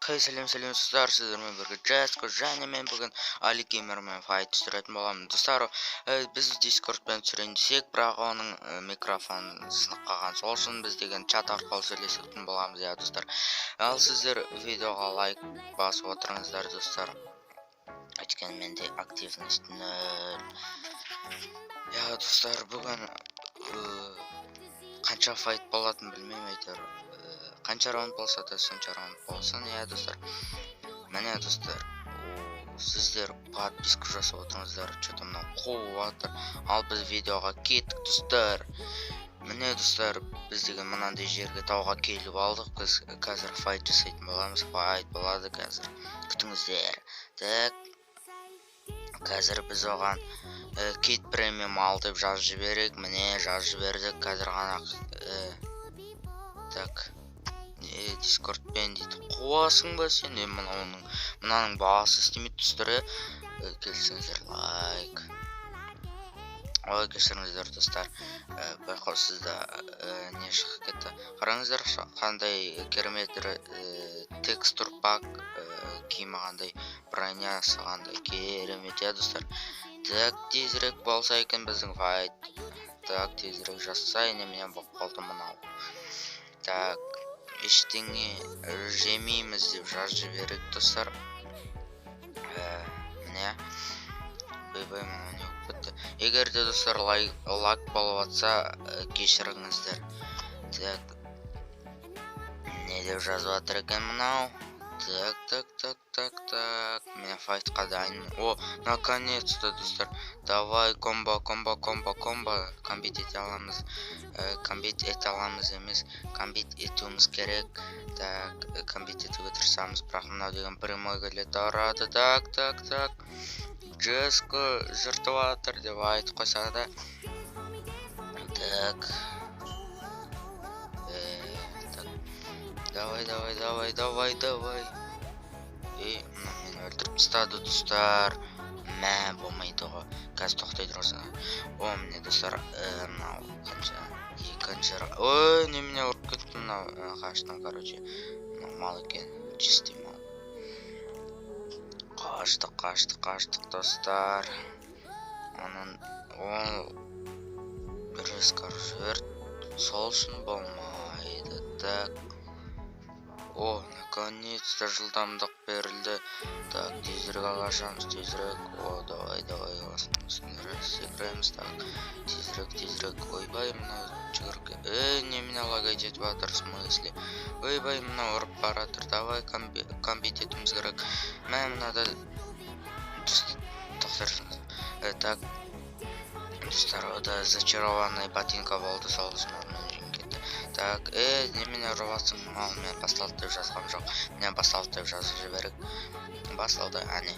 Хей, сәлем, сәлем, достар! Сіздермен бірге Джеско және мен бүгін Али Геймермен файт түсіретін боламын, достар. Біз Дискордпен түсірейін десек, бірақ оның микрофоны сынып қалған. Сол үшін біз деген чат арқылы сөйлесетін боламыз, иә, достар. Ал сіздер видеоға лайк басып отырыңыздар, достар, өйткені менде активность нөл, иә, достар. Бүгін қанша файт болатынын білмеймін, әйтеуір қанша раунд болса да, сонша раунд болсын, иә, достар. Міне, достар, о, сіздер подписка жасап отырыңыздар. Че то мынау қуып жатыр. Ал біз видеоға кеттік, достар. Міне, достар, біз деген мынандай жерге, тауға келіп алдық. Біз қазір файт жасайтын боламыз. Файт болады қазір, күтіңіздер. Так, қазір біз оған «Кит премиум ал» деп жазып жіберейік. Міне, жазып жібердік қазір ғана. Так, Дискордпен дейді. Қуасың ба сен? Е, мынауның, мынаның басы істемейді, достар. Е, келсеңіздер, лайк. Ой, кешіріңіздер, достар, байқаусызда не шығып кетті. Қараңыздар, қандай керемет текстур пак, киімі қандай, бронясы қандай керемет, иә, достар. Так, тезірек болса екен біздің файт. Так, тезірек жазса. Немене болып қалды мынау? Так, «Ештеңе жемейміз» деп жазып жіберейік, достар. Міне, ойбай, мынау не болып кетті? Егер де, достар, лайк, лаг болып жатса, кешіріңіздер. Так, не деп жазып жатыр екен мынау? Так, так, так, так, так, мен файтқа дайынмын. О, наконец то, достар. Давай, комбо, комбо, комбо, комбо. Комбит ете аламыз, комбит ете аламыз емес, комбит етуіміз керек. Так, комбит етуге тырысамыз, бірақ мынау деген прямой келеді, ұрады. Так, так, так, Джеско жыртып жатыр деп айтып қойса да. Так, так, давай, давай, давай, давай, давай. Ей, мына мені өлтіріп тастады, достар. Мә, болмайды ғой. Қазір, тоқтай тұрсың. О, міне, достар, мынау қанша екінші. Ой, немене ұрып кетті мынау? Қаштым, короче. Мынау мал екен, чистый мал. Қаштық, қаштық, қаштық, достар. Оның ол резко ұрып жіберді, сол үшін болмайды. Так, о, наконец то жылдамдық берілді. Так, тезірек қашамыз, тезірек. О, давай, давай, осыны секіреміз. Так, тезірек, тезірек. Ойбай, мынау жүгіріп. Ей, немене лагать етіп жатыр? В смысле? Ойбай, мынау ұрып бара жатыр. Давай, комбит етуіміз керек. Мә, мынада тоқтарсыңыз. Так, достар, ода зачарованный ботинка болды, сол үшін ол мені жеңіп кетті. Так, е, немене ұрып жатсың, мал? Мен «Басталды» деп жазғам жоқ. Міне, «Басталды» деп жазып жіберейік. Басталды, әне.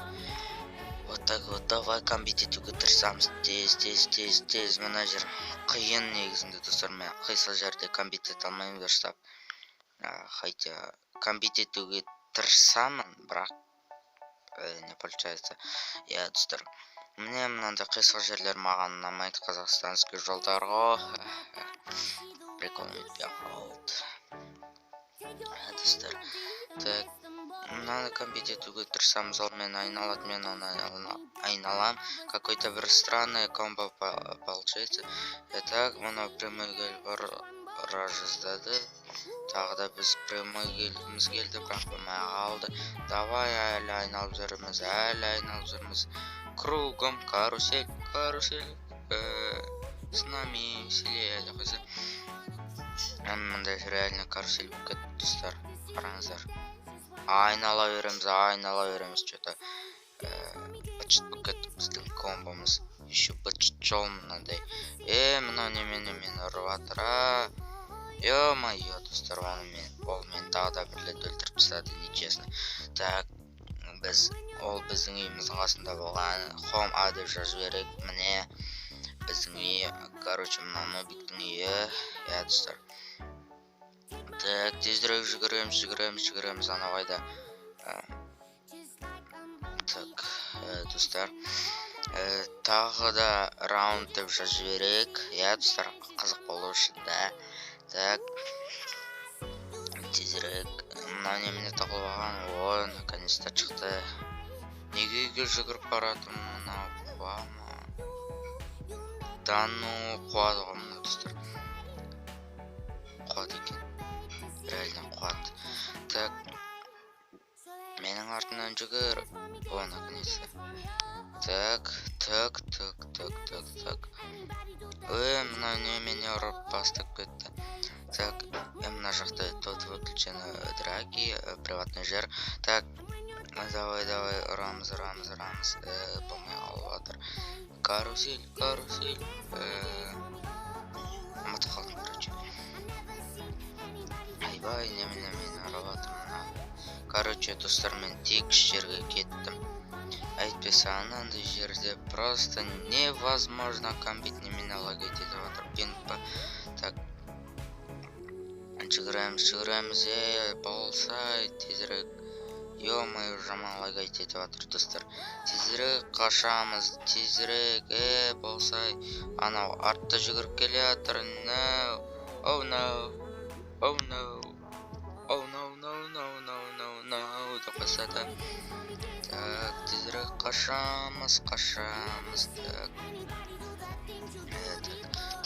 Вот так вот, давай, комбит етуге тырысамыз. Тез, тез, тез, тез. Мына жер қиын негізінде, достар. Мен қисық жерде комбит ете алмаймын дұрыстап. Хотя комбит етуге тырысамын, бірақ не получается, иә, достар. Міне, мынандай қисық жерлер маған ұнамайды. Казахстанский жолдар ғой, прикол өтпей қалды, достар. Так, мынаны комбит етуге тырысамыз. Ол мені айналады, мен оны айналам. Какой то бір странный комбо получается. Так, мынау прямой келіп ұра жаздады. Тағы да біз прямой келгіміз келді, бірақ болмай қалды. Давай, әлі айналып жүрміз, әлі айналып жүрміз. Кругом карусель, карусель, с нами веселее деп қойса. Мындай реально карусель болып кетті, достар, қараңыздар. Айнала береміз, айнала береміз. Че то быт болып кетті біздің комбомыз. Еще быт жол мынандай. Е, мынау немене мені ұрып жатыр? А, е мое, достар, оны мен, ол мені тағы да бір рет өлтіріп тастады, нечестно. Так, біз ол біздің үйіміздің қасында болған. «Хом а» деп жазып жіберейік. Міне, біздің үй, короче, мынау нубиктің үйі, иә, достар. Так, тезірек жүгіреміз, жүгіреміз, жүгіреміз. Анау қайда? Так, достар, «Тағы да раунд» деп жазып жіберейік, иә, достар, қызық болу үшін да. Так, тезірек. Мынау немене тығылып алған? Наконец-то шықты. Неге үйге жүгіріп баратырмын? Мынау қуа ма? Да ну, қуады ғой мынау, достар. Қуады екен. Реально қуады. Так. Менің артымнан жүгір. О, наконец-то. Так, так, так, так, так, так. Мына немене ұрып бастап кетті. Так, мына жақта тут выключены драки, приватный жер. Так, давай, давай, ұрамыз, ұрамыз, ұрамыз. Болмай қалып жатыр. Карусель, карусель. Ұмытып қалдым, короче. Айбай, немене мені ұрып жатыр мына. Короче, достар, мен тегіс жерге кеттім. Әйтпесе анандай жерде просто невозможно комбит, немене лагать етіп жатыр. Пинг па? Так. Жүгіреміз, жүгіреміз, болсай, тезірек. Ё-моё, жаман лагать етіп жатыр, достар. Тезірек қашамыз, тезірек, болсай. Анау артта жүгіріп келе жатыр. No. Oh no. Oh no. Oh no, no, no, no, no, no деп қойса. Так, тезірек қашамыз, қашамыз. Так. Так.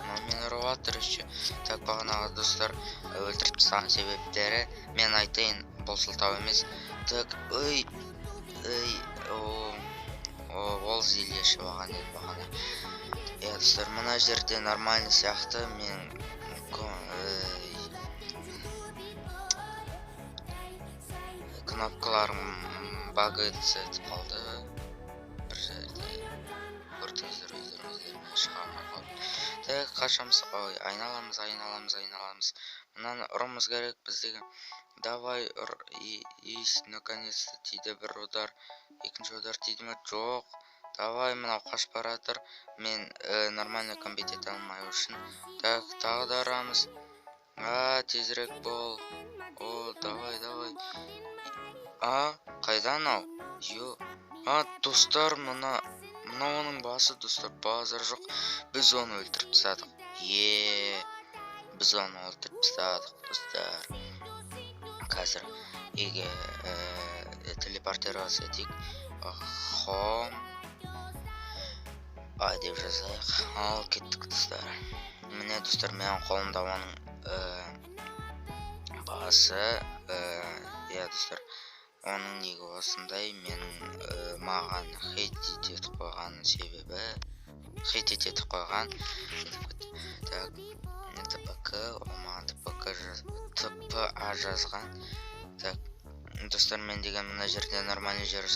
Мынау мені ұрып жатыр еще. Так, бағанағы, достар, өлтіріп тастаған себептері мен айтайын, бұл сылтау емес. Так, ой, ой, о, ол зелье ішіп алған еді бағана. Иә, достар, мына жерде нормальный сияқты мен кнопкаларым багается етіп қалды. Бір жерде көрдіңіздер өздеріңіздер, мен шыға алмай қалдым. Так, қашамыз, ой, айналамыз, айналамыз, айналамыз. Мынаны ұрымыз керек біз деген. Давай, ұр, есть, наконец-то тиді бір удар. Екінші удар тиді ме? Жоқ. Давай, мынау қашып бара жатыр. Мен нормально комбит ете алмай үшін. Так, тағы да ұрамыз. А, тезірек бол. О, давай, давай. А, қайда анау? Ё. А, достар, мына оның басы, достар, базар жоқ. Біз оны өлтіріп тастадық. Е, біз оны өлтіріп тастадық, достар. Қазір үйге телепортироваться етейік. Хом А деп жазайық. Ал кеттік, достар. Міне, достар, менің қолымда оның басы. Иә, достар, оның неге осындай менің маған хейт етіп қойған себебі, хейт етіп қойған. Так, ТПК, ол маған ТПК ТПА жазған. Так, достар, мен деген мына жерде нормальный жер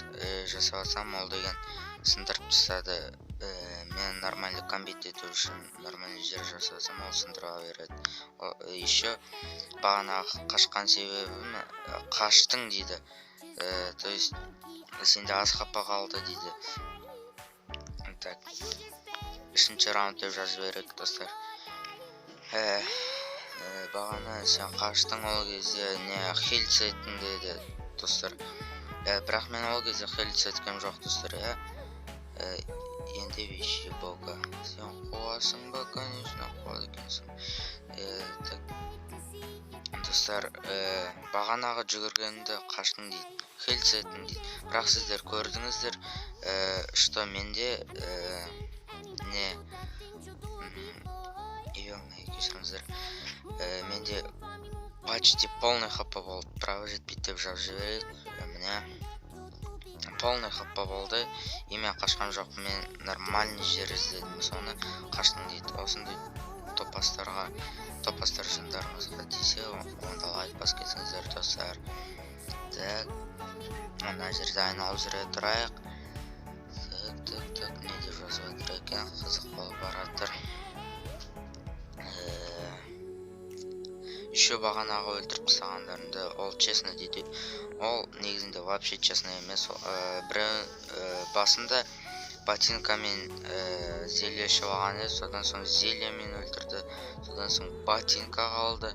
жасап алсам, ол деген сындырып тастады. Мен нормальный комбит ету үшін нормальный жер жасасам, ол сындыра береді. Еще бағанағы қашқан себебім, қаштың дейді. То есть сенде аз хп қалды дейді. Так, үшінші раунд деп жазып берейік, достар. Бағана сен қаштың, ол кезде не хилс еттің деді, достар. Бірақ мен ол кезде хилс еткен жоқ, достар, иә. Енді вещи бога. Сен қуасың ба? Конечно, қуады екенсің. Так, достар, бағанағы жүгіргенді қаштың дейді, хилс еттің дейді. Бірақ сіздер көрдіңіздер, что менде не ё-моё, кешіріңіздер, менде почти полный хп болды. Право жетпейді деп жазып жіберейік. Міне, полный хп болды, и мен қашқан жоқ, мен нормальный жер іздедім, соны қаштың дейді. Осындай топастарға, топастар жындарыңызға тисе, онда лайк басып кетсеңіздер, достар. Так, мына жерде айналып жүре тұрайық. Так, так, так, не деп жазып жатыр екен, қызық болып баратыр. Еще бағанағы өлтіріп тастағандарымды ол честно дейді. Ол негізінде вообще честно емес. Біреу басында ботинкамен зелье ішіп алған еді, содан соң зельемен өлтірді, содан соң ботинка қалды.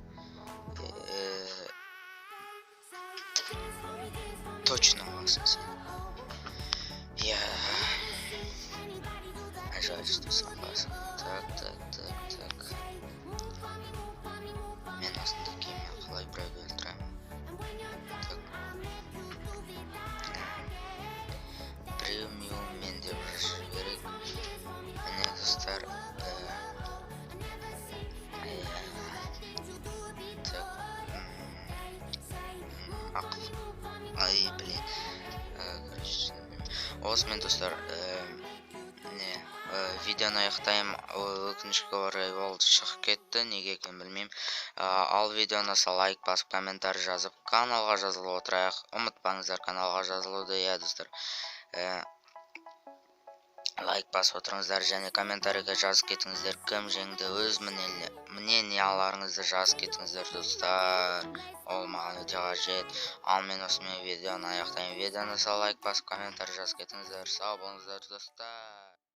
Точно аласың сен. Я жаль, что сам аласың. Так, так, так, так. Мен осындай киіммен қалай біреуді өлтіремін? Так. Осымен, достар, не видеоны аяқтаймын. Өкінішке орай, ол шығып кетті, неге екенін білмеймін. Ал видеоны лайк басып, комментарий жазып, каналға жазылып отырайық. Ұмытпаңыздар каналға жазылуды, иә, достар. Лайк басып отырыңыздар және комментарийге жазып кетіңіздер, кім жеңді, өз мненияларыңызды жазып кетіңіздер, достар, ол маған өте қажет. Ал мен осымен видеоны аяқтаймын. Видеоны лайк басып, комментарий жазып кетіңіздер. Сау болыңыздар, достар.